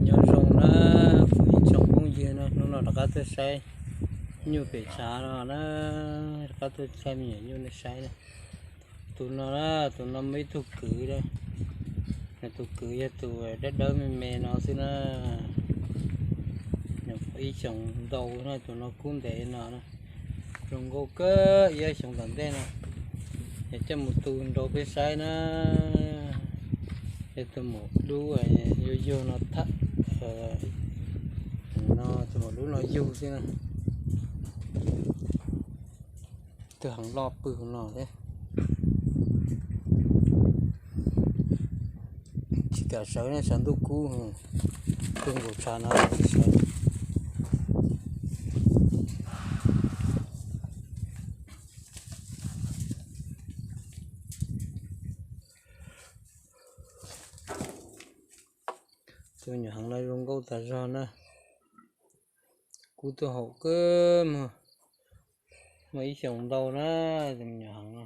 Nyob zoo na, kuv ib tsoom phooj ywg na, hnub no rov qab tuaj saib nyuj pem tshav no na, rov qab tuaj saib me nyuam nyuj nej saib na. Tus no na, tus no muaj ib tug kwv na, tus kwv yog tus dawb dawb me me no xwb na. Ib xyoos ntau na, tus no kub ntev no na, zoo nkauj kawg ib xyoos tom ntej no. Yog coj mus tu nrau peb saib na, yog tus maum dub yuag yug no tham, no tus maum dub no yug xwb na. Tus heev loj pw no thiab. Tsis kam sawv ne, sawv ntuj kub, kub nkaus tshav no tsis sawv. Tus me nyuam heev no zoo nkauj tas zog na. Kub tuaj haum kawg, muaj ib xyoos ntau na, tus me nyuam heev no.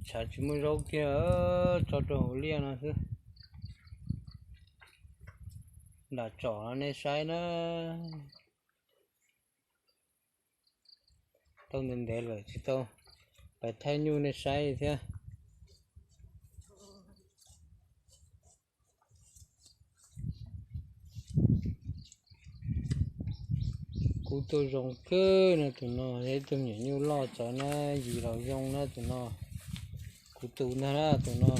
Tshav tsis muaj zaub kiag, tso rau hauv liaj no xwb. Nram tsom no nej saib na. Tau ntev ntev lawm tsis tau pais thaij nyuj nej saib thiab. Kub tuaj zoo kawg no, tus no yog ib tug me nyuam nyuj loj txawv na, yig los zoo na tus no. Kuv tu ntag na tus no.